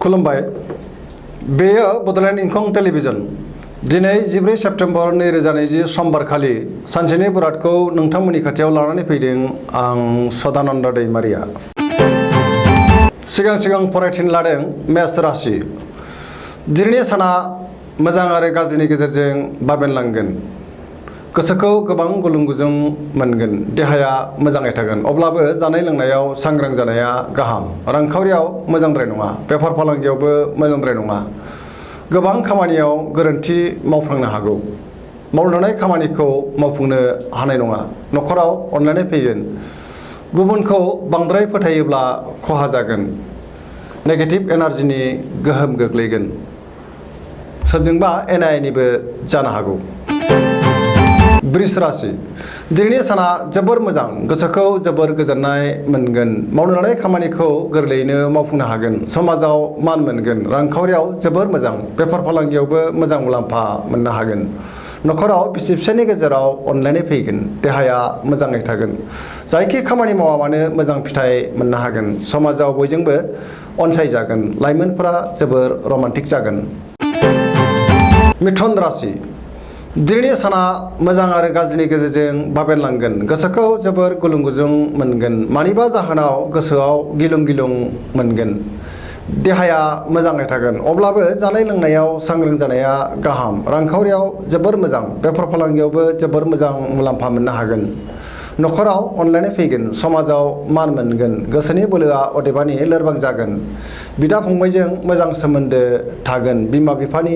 खुलुमबाय बेयो बड'लेण्ड इंखं टेलिभिजन दिनै 14 सेप्तेम्बर 2020 समबारखालि सानसेनि बुरादखौ नोंथांमोननि खाथियाव लानानै फैदों आं सदानन्द दैमारिया। सिगां फरायथिन लादों मेष राशि। दिनैनि साना मोजां आरो गाज्रिनि गेजेरजों बाबेनलांगोन। गोसोखौ गोबां गुलुं गुजुं मोनगोन, देहाया मोजाङै थागोन। अब्लाबो जानाय लोंनायाव सांग्रां जानाया गाहाम। रांखावरियाव मोजांद्राय नङा, बेफार फालांगियावबो मोजांद्राय नङा। गोबां खामानियाव गोरोन्थि मावफ्लांनो हागौ। मावलांनाय खामानिखौ मावफुंनो हानाय नङा। न'खराव अनलायनाय फैगोन। गुबुनखौ बांद्राय फोथायोब्ला खहा जागोन। नेगेटिभ एनार्जिनि गोहोम गोग्लैगोन। सोरजोंबा एना एनिबो जानो हागौ। वृष राशि। दिनैनि साना जोबोर मोजां। गोसोखौ जोबोर गोजोननाय मोनगोन। मावनो लानाय खामानिखौ गोरलैयैनो मावफुंनो हागोन। समाजाव मान मोनगोन। रांखावरियाव जोबोर मोजां। बेफार फालांगियावबो मोजां मुलाम्फा मोननो हागोन। न'खराव बिसि फिसायनि गेजेराव अनलायनाय फैगोन। देहाया मोजाङै थागोन। जायखि खामानि मावा मानो मोजां फिथाइ मोननो हागोन। समाजाव बयजोंबो अनसायजागोन। लाइमोनफोरा जोबोर रमान्टिक जागोन। मिथुन राशि। दिनैनि साना मोजां आरो गाज्रिनि गेजेरजों बाबेनलांगोन। गोसोखौ जोबोर गुलुं गुजुं मोनगोन। मानिबा जाहोनाव गोसोआव गिलुं गिलुं मोनगोन। देहाया मोजाङै थागोन। अब्लाबो जानाय लोंनायाव सांग्रां जानाया गाहाम। रांखावरियाव जोबोर मोजां। बेफार फालांगियावबो जोबोर मोजां मुलाम्फा मोननो हागोन। न'खराव अनलायनाय फैगोन। समाजाव मान मोनगोन। गोसोनि बोलोआ अदेबानि लोरबां जागोन। बिदा फंबायजों मोजां सोमोन्दो थागोन। बिमा बिफानि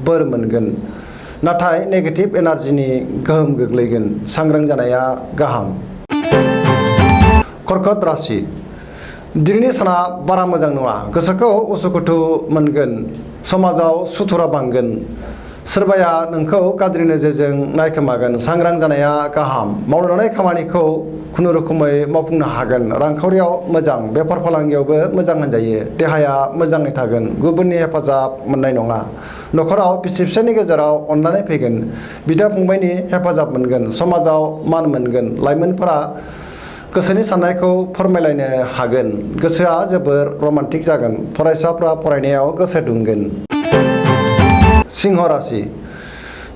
बोर मोनगोन। नाथाय नेगेटिभ एनार्जिनि गोहोम गोग्लैगोन। सांग्रां जानाया गाहाम। कर्कट राशि। दिनैनि साना बारा मोजां नङा। गोसोखौ उसुखुथु मोनगोन। समाजाव सुथुरा बांगोन। सोरबाया नोंखौ गाज्रि नोजोरजों नायखोमागोन। सांग्रां जानाया गाहाम। मावनो लानाय खामानिखौ खुनुरुखुमै मावफुंनो हागोन। रांखावरियाव मोजां। बेफार फालांगियावबो मोजां होनजायो। देहाया मोजाङै थागोन। गुबुननि हेफाजाब मोननाय नङा। न'खराव बिसि फिसायनि गेजेराव अनलायनाय फैगोन। बिदा फंबायनि हेफाजाब मोनगोन। समाजाव मान मोनगोन। लाइमोनफोरा गोसोनि साननायखौ फोरमायलायनो हागोन। गोसोआ जोबोर रमान्टिक जागोन। फरायसाफ्रा फरायनायाव गोसो दुंगोन। सिंह राशि।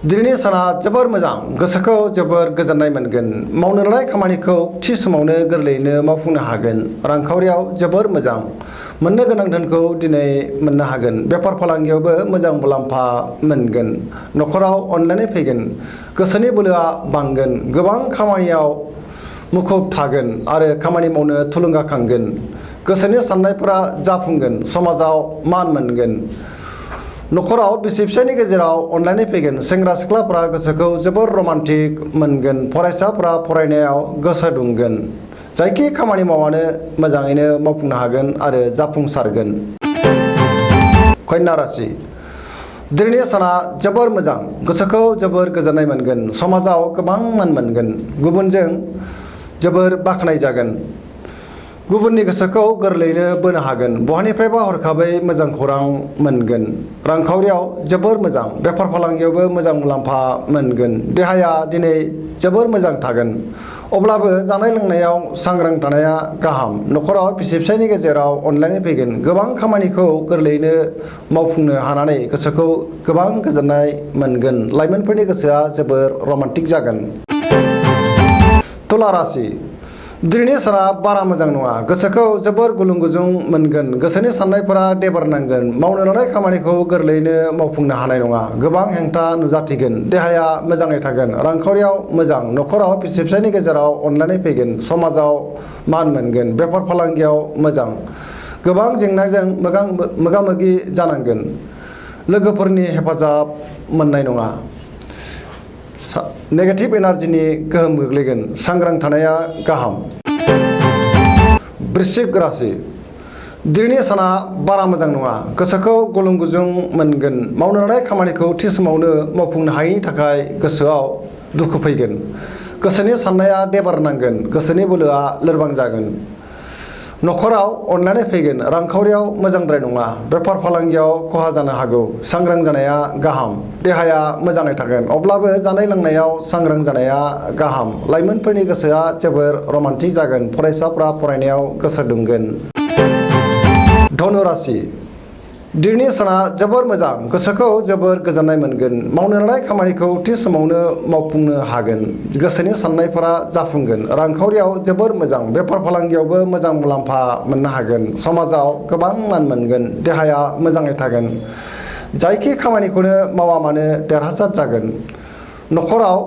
दिनैनि साना जोबोर मोजां। गोसोखौ जोबोर गोजोननाय मोनगोन। मावनो लानाय खामानिखौ थि समावनो गोरलैयैनो मावफुंनो हागोन। रांखावरियाव जोबोर मोजां। मोननो गोनां धोनखौ दिनै मोननो हागोन। बेफार फालांगियावबो मोजां मुलाम्फा मोनगोन। न'खराव अनलायनाय फैगोन। गोसोनि बोलोआ बांगोन। गोबां खामानियाव मुखुब थागोन आरो खामानि मावनो थुलुंगाखांगोन। गोसोनि साननायफोरा जाफुंगोन। समाजाव मान मोनगोन। न'खराव बिसि फिसायनि गेजेराव अनलायनाय फैगोन। सेंग्रा सिख्लाफ्रा गोसोखौ जोबोर रमान्टिक मोनगोन। फरायसाफ्रा फरायनायाव गोसो दुंगोन। जायखि खामानि मावानो मोजाङैनो मावफुंनो हागोन आरो जाफुंसारगोन। कन्या राशि। दिनैनि साना जोबोर मोजां। गोसोखौ जोबोर गोजोननाय मोनगोन। समाजाव गोबां मान मोनगोन। गुबुनजों जोबोर बाख्नाय जागोन। गुबुननि गोसोखौ गोरलैयैनो बोनो हागोन। बहानिफ्रायबा हरखाबै मोजां खौरां मोनगोन। रांखावरियाव जोबोर मोजां। बेफार फालांगियावबो मोजां मुलाम्फा मोनगोन। देहाया दिनै जोबोर मोजां थागोन। अब्लाबो जानाय लोंनायाव सांग्रां थानाया गाहाम। न'खराव बिसि फिसायनि गेजेराव अनलायनाय फैगोन। गोबां खामानिखौ गोरलैयैनो मावफुंनो हानानै गोसोखौ गोबां गोजोननाय मोनगोन। लाइमोनफोरनि गोसोआ जोबोर रमान्टिक जागोन। तुला राशि। दिनैनि साना बारा मोजां नङा। गोसोखौ जोबोर गुलुं गुजुं मोनगोन। गोसोनि साननायफोरा देबारनांगोन। मावनो लानाय खामानिखौ गोरलैयैनो मावफुंनो हानाय नङा। गोबां हेंथा नुजाथिगोन। देहाया मोजाङै थागोन। रांखावरियाव मोजां। न'खराव बिसि फिसायनि गेजेराव अनलायनाय फैगोन। समाजाव मान मोनगोन। बेफार फालांगियाव मोजां। गोबां जेंनाजों मोगा मोगि जानांगोन। लोगोफोरनि हेफाजाब मोननाय नङा। नेगेटिभ एनार्जिनि गोहोम गोग्लैगोन। सांग्रां थानाया गाहाम। वृश्चिक राशि। दिनैनि साना बारा मोजां नङा। गोसोखौ गुलुं गुजुं मोनगोन। मावनो लानाय खामानिखौ थि समावनो मावफुंनो हायैनि थाखाय गोसोआव दुखु फैगोन। गोसोनि साननाया देबारनांगोन। गोसोनि बोलोआ लोरबां जागोन। न'खराव अनलायनाय फैगोन। रांखावरियाव मोजांद्राय नङा। बेफार फालांगियाव खहा जानो हागौ। सांग्रां जानाया गाहाम। देहाया मोजाङै थागोन। अब्लाबो जानाय लोंनायाव सांग्रां जानाया गाहाम। लाइमोनफोरनि गोसोआ जोबोर रमान्टिक जागोन। फरायसाफ्रा फरायनायाव गोसो दुंगोन। धनु राशि। दिनैनि साना जोबोर मोजां गोसोखौ जोबोर गोजोननाय मोनगोन मावनो लानाय खामानिखौ थि समावनो मावफुंनो हागोन गोसोनि साननायफोरा जाफुंगोन रांखावरियाव जोबोर मोजां बेफार फालांगियावबो मोजां मुलाम्फा मोननो हागोन समाजाव गोबां मान मोनगोन देहाया मोजाङै थागोन जायखि खामानिखौनो मावा मानो देरहासार जागोन न'खराव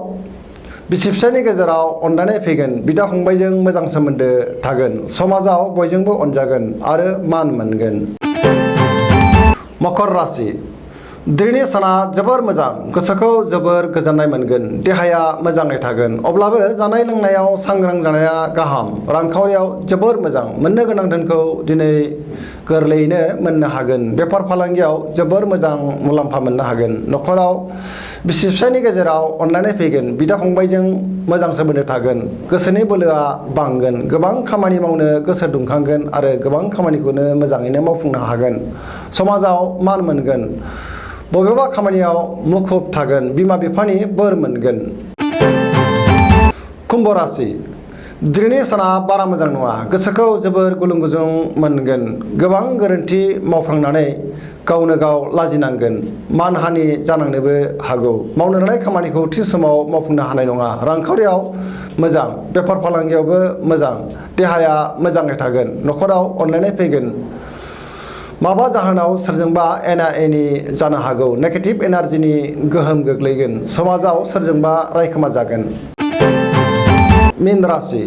बिसि फिसायनि गेजेराव अनलायनाय फैगोन बिदा फंबायजों मोजां सोमोन्दो थागोन समाजाव बयजोंबो अनजागोन आरो मान मोनगोन मकर राशि दिनैनि साना जोबोर मोजां गोसोखौ जोबोर गोजोननाय मोनगोन देहाया मोजाङै थागोन अब्लाबो जानाय लोंनायाव सांग्रां जानाया गाहाम रांखावरियाव जोबोर मोजां मोननो गोनां धोनखौ दिनै गोरलैयैनो मोननो हागोन बेफार फालांगियाव जोबोर मोजां मुलाम्फा मोननो हागोन न'खराव बिसि फिसायनि गेजेराव अनलायनाय फैगोन बिदा फंबायजों मोजां सोमोन्दो थागोन गोसोनि बोलोआ बांगोन गोबां खामानि मावनो गोसो दुंखांगोन आरो गोबां खामानिखौनो मोजाङैनो मावफुंनो हागोन समाजाव मान मोनगोन बबेबा खामानियाव मुखुब थागोन बिमा बिफानि बोर मोनगोन कुम्भ राशि दिनैनि साना बारा मोजां नङा गोसोखौ जोबोर गुलुं गुजुं मोनगोन गोबां गोरोन्थि मावफ्लांनानै गावनो गाव लाजिनांगोन मानहानि जानांनोबो हागौ मावनो लानाय खामानिखौ थि समाव मावफुंनो हानाय नङा रांखावरियाव मोजां बेफार फालांगियावबो मोजां देहाया मोजाङै थागोन न'खराव अनलायनाय फैगोन माबा जाहोनाव सोरजोंबा एना एनि जानो हागौ नेगेटिभ एनार्जिनि गोहोम गोग्लैगोन समाजाव सोरजोंबा रायखोमा जागोन मीन राशि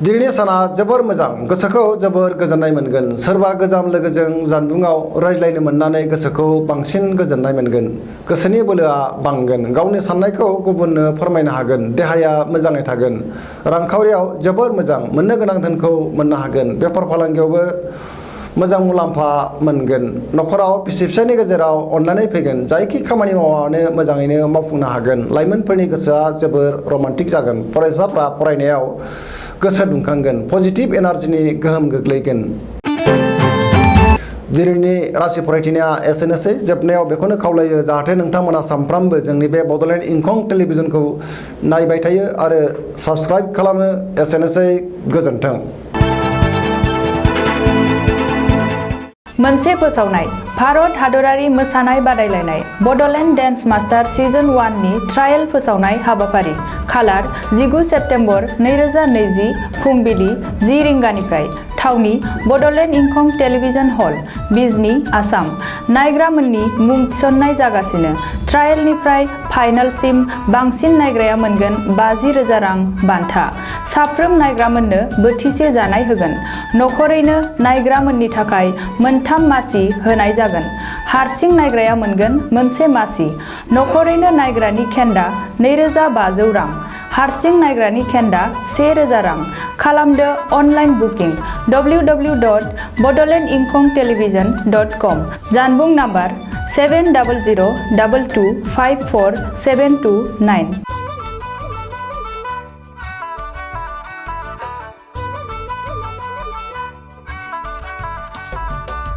दिनैनि साना जोबोर मोजां गोसोखौ जोबोर गोजोननाय मोनगोन सोरबा गोजाम लोगोजों जानबुङाव रायज्लायनो मोननानै गोसोखौ बांसिन गोजोननाय मोनगोन गोसोनि बोलोआ बांगोन गावनि साननायखौ गुबुननो फोरमायनो हागोन देहाया मोजाङै थागोन रांखावरियाव जोबोर मोजां मोननो गोनां धोनखौ मोननो हागोन बेफार फालांगियावबो मोजां मुलाम्फा मोनगोन न'खराव बिसि फिसायनि गेजेराव अनलायनाय फैगोन जायखि खामानि मावानो मोजाङैनो मावफुंनो हागोन लाइमोनफोरनि गोसोआ जोबोर रमान्टिक जागोन फरायसाफ्रा फरायनायाव गोसो दुंखांगोन पजिटिभ एनार्जिनि गोहोम गोग्लैगोन दिनैनि राशि फरायथिनाया एसेनोसै जोबनायाव बेखौनो खावलायो जाहाथे नोंथांमोना सानफ्रामबो जोंनि बे बड'लेण्ड इंखं टेलिभिजनखौ नायबाय थायो आरो साबस्क्राइब खालामो एसेनोसै गोजोन्थों मोनसे फोसावनाय भारत हादरारि मोसानाय बादायलायनाय बड'लेण्ड डेन्स मास्टार सिजन 1 नि ट्रायल फोसावनाय हाबाफारि खालार 19 सेप्तेम्बर 2020 फुंबिलि 10 रिंगानिफ्राय थावनि बड'लेण्ड इंखं टेलिभिजन हल बिजनी आसाम नायग्रामोननि मुं थिसननाय जागासिनो ट्रायलनिफ्राय फाइनालसिम बांसिन नायग्राया मोनगोन 50,000 रां बान्था साफ्रोम नायग्रामोननो बोथिसे जानाय होगोन नखरैनो नायग्रामोननि थाखाय मोनथाम मासि होनाय जागोन हारसिं नायग्राया मोनगोन मोनसे मासि नखरैनो नायग्रानि खेन्दा 2,500 रां हारसिं नायग्रानि खेन्दा 1,000 रां खालामदो अनलाइन बुकिं www.bodolandinkhongtelevision.com जानबुं नाम्बार 7002254729